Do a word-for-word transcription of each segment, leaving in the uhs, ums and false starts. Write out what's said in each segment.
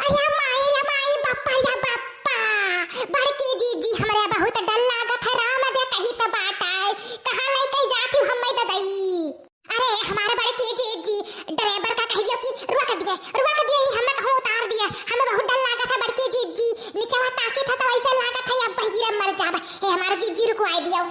अरे माई रे माई, बाप्पा रे बाप्पा, बड़की जीजी, हमरे बहुत डर लागत है, राम दे कही त बाटै, कहाँ लइके जाती हम्मै ददई। अरे हमार बड़की जीजी, ड्राइवर का कहि दियो कि रोक दिए, रोक दिए ही, हम्मै कहूँ उतार दिए, हम्मै बहुत डर लागत है बड़की जीजी, निचवा ताकित है त वैसे लागत है अब बहि गिरे मर जाब, हे हमार जीजी रुकवाइ दियो।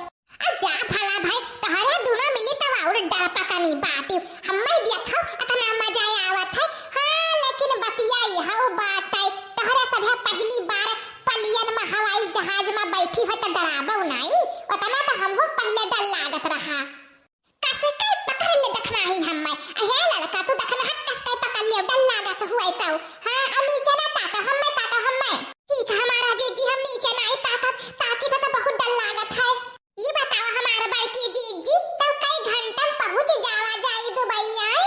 आ जा भला भाई, तोहरे दुनो मिली तब और डर पकनी बाटी। हम्मै देखो, इतना मजा आवत है। हाँ, लेकिन बतिया ई हौ बाटै, तोहरे सभे पहली बार plane में, हवाई जहाज में बैठी हो त डराबो नाई। उतना त हमहू पहले डर लागत रहा। कस के पकड़ ले दखना ही हम्मै। अहे ललका, तू दखना हट कस के पकड़ ले, डर लागत हुए तो। हाँ, आ नीचे ना ताको, हम्मै ताको, हम्मै। ठीक, हमार जीजी, हम नीचे नाई ताकब, ताकी त, त बहुत डर लागत है। ई बतावा हमार बड़की जीजी, तब कई घंटा में पहुँच जावा जाई दुबई आए?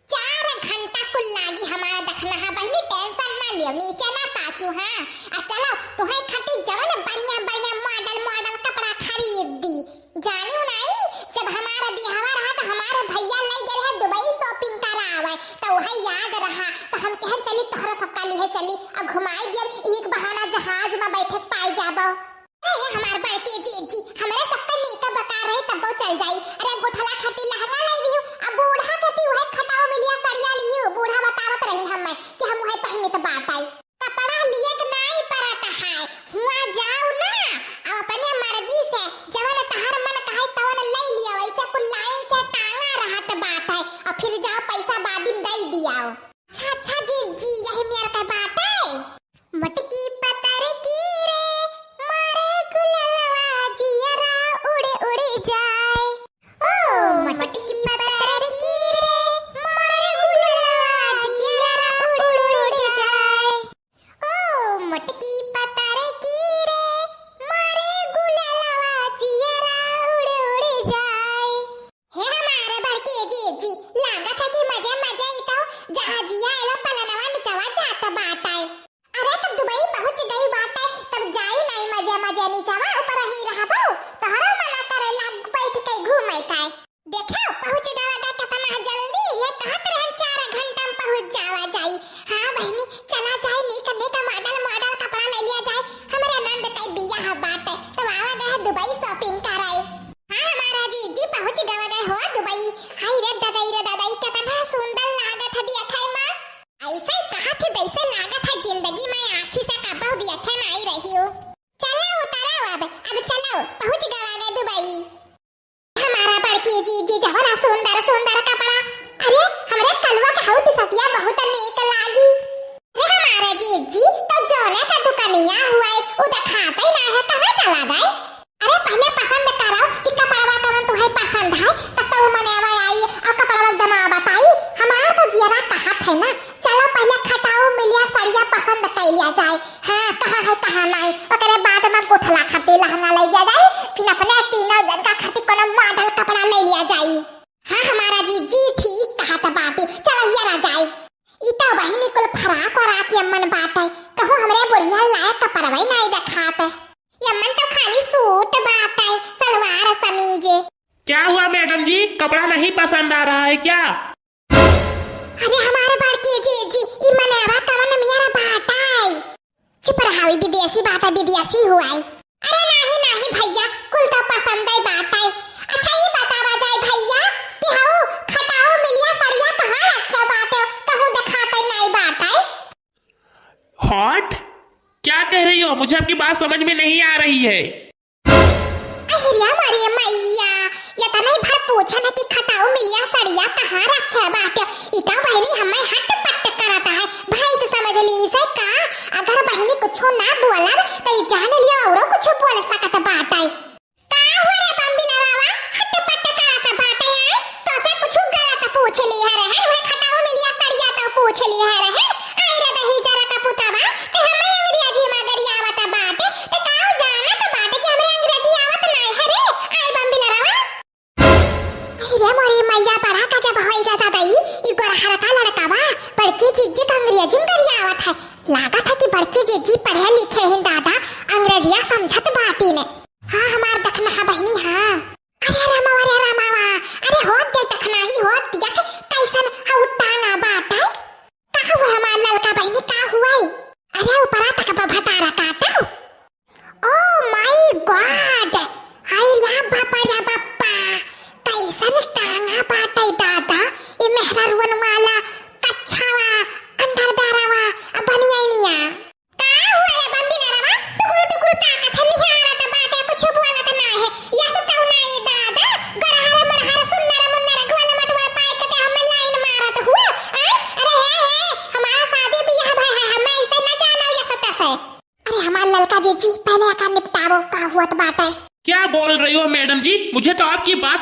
चार घंटा कुल लागी हमार दखना हा बहिनी, tension ना लियो, नीचे ना ताकियो, हाँ। आ चलो, तुहै खातिर जवन बढ़िया बढ़िया model model कपड़ा खरीद दी। जानियो नाई, जब हमार बियाहवा रहा त हमार भैया लइ गए रहे दुबई shopping करावै, त उहै याद रहा, त हम कहन चली तोहरा सबका लिहे चली, आ घुमाई दियन, एक बहाना जहाज में बैठे के पाई जाबो। अरे हमार बड़की जीजी, हमरे सब पे नीक बकार रही तब्बो चल जाई। अरे गोठला खातिर लहंगा लाई दिहु, अब बूढ़ा खातिर उहै खटाऊ मिलिया सड़िया लिहु। बूढ़ा बतावत रहिन हम्मै कि हम उहै पहिनित बाटै। कपड़ा लिए के नाई परत है, हुआ जाओ ना, अब अपने मर्जी से जवन तहर मन कहे तवन लइ लियो। ऐसे कुल line से टांगा रहत बाटै, और फिर जाओ पैसा बादी में दइ दियाओ। अच्छा, अच्छा जीजी, यही मेर के बाटै। मोटकी पतरकी रे, मारे गुललवा जियरा उड़ उड़ जाए। ओ मोटकी पतरकी रे, मारे गुललवा जियरा उड़ उड़ जाए। ओ मोटकी पतरकी रे, मारे गुललवा जियरा उड़ उड़ जाए। हे हमारे बड़की जीजी, लागत है कि मजे मजे ई तो जहाजिया एलो पलनवा निचवा जात बाटै। अरे तब दुबई पहुँच गई बाटै, तब जाई नाई मजे मजे निचवा, ऊपर ही रहबो, तोहरो मना करे लाग बैठ के घूमै का। देखो पहुँच गवा गए कितना जल्दी, ये कहत रहन चार घंटा में पहुँच जावा जाई। हाँ बहिनी, चला जाए, नीक नीक model model कपड़ा लइ लिया जाए, हमरे नंद के बियाह बाटै, तब आवा गए दुबई shopping करे। हाँ, हमार जीजी पहुँच गवा गए हो दुबई। हाय रे ददई रे ददई, कितना सुंदर लागत है देखे में। ऐसे ही कहत ही जैसे लागत है जिंदगी में आँखी से कबहु देखे नाई रही हूँ। चलो उतरो अब, अब चलो, पहुँच गवा गए दुबई। हमार बड़की जीजी जवना सुंदर सुंदर कपड़ा, अरे हमरे कलवा के हऊ टी-शर्टिया बहुत नीक लागी। अरे हमार जीजी तो जौने का दुकनिया हुए, उ देखाते ना है, कहाँ चला गए? अरे पहले पसंद करो कि कपड़वा कवन तुहे पसंद है, तब तो उ मनवा आई और कपड़वा के दाम बताई। हमार तो जियरा कहत है ना, चलो पहले खटाऊ मिलिया सड़िया पसंद कइलिया जाए, हाँ कहाँ है कहाँ नाई, ओकरे बाद में गोठला खातिर लहंगा लइ लिया जाए, फिर अपने तीनों जन का खातिर कोनो model कपड़ा लइ लिया जाए। हाँ हमार जीजी ठीक कहत बाटी, चलो लिया जाए। ई तो बहिनी कुल फराक वराक यमन बाटै, कहूँ हमरे बुढ़िया लायक कपड़वै नाई देखात। यमन तो खाली सूट बाटै, सलवार समीज। क्या हुआ मैडम जी, कपड़ा नहीं पसंद आ रहा है क्या? अरे हमार बड़की जीजी, ई मनवा कवन मियर बाटै? चुप रहा, ई विदेशी बाटै, विदेशी हुआई। अरे नाही, नाही भैया, कुल तो पसंदै बाटै। अच्छा, ई बतावा जाए भैया कि हऊ खटाऊ मिलिया सड़िया कहाँ रखे बाटे, कहूँ देखातै नाई बाटै। What? क्या कह रही हो? मुझे आपकी बात समझ में नहीं आ रही है। अहिरिया मोरे मैया, ये तो नहीं भर पूछे न कि खटाऊ मिलिया सड़िया कहाँ रखे बाटे। ई तो बहिनी हमें हट पट करत है, भैंस समझ ली से का? अगर बहिनी कुछो ना बोलब तो ई जान लियो औरो कुछो बोल सकत बाटै। का हुआ रे बम्बिला बाबा, हट पट करत बाटै आय? तोसे कुछो गलत पूछ ली है रहन, उहे खटाऊ मिलिया सड़िया तो पूछ ली है रहन। आई रे दही जरा का पुतवा, ते हमें अंग्रेजी में गरियावत बाटे, ते काऊ जानत बाटे कि हमरे अंग्रेजी आवत नाय है रे? आई बम्बिला बाबा। अरे मोरे मैया, बड़ा गजब होई गा दादा, ई, ई गोरहरका लड़कवा बड़की जीजी का अंग्रेजी में गरियावत है। लागत है कि बड़की जीजी पढ़े लिखे हैं दादा, अंग्रेजिया समझत बाटी ने। हाँ, हमार दखना हा बहिनी, हाँ। अरे रामावा, अरे रामावा, अरे होत जाए दखना ही होत दिया के कैसन हऊ टांगा बाटै। का हुआ हमार ललका बहिनी, का हुआ?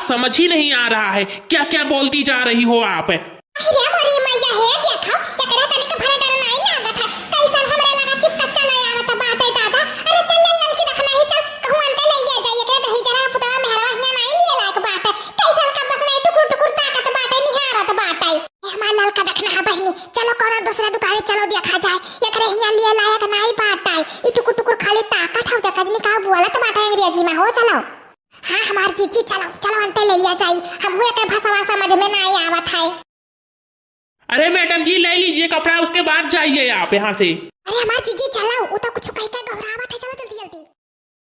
समझ ही नहीं आ रहा है, क्या क्या बोलती जा रही हो आप। अरे मोरी मैया हे, देखो, एकरे तनिक भर डर नाई लागत है। कैसन हमरे लगा चिपकच्चा नाई आवत बाटे दादा। अरे चल ले ललकी दखना ही चल, कहूँ अंते ले लिया जाई। एकरे दही जरा पुतवा मेहरवा हियाँ नाई लिए लायक बाटे। कैसन का बस नाई टुकुर टुकुर ताकत बाटे, निहारत बाटे। ए हमार ललका दखना हा बहिनी, चलो कोनो दूसरे दुकाने चलो देखा जाए। एकरे हियाँ लिए लायक नाई बाटे। ई टुकुर टुकुर खाली ताकत हौ, जकजनी का बोलत बाटे अंग्रेजी में हो, चलो। हाँ हमार जीजी, चलो, चलो अंते ले लिया जाई। हमहू एकर भसवा समझ में नाई आवत है। अरे मैडम जी, ले लीजिए कपड़ा, उसके बाद जाइए आप यहाँ से। अरे हमार जीजी चलो, उ तो कुछ कह के घबरा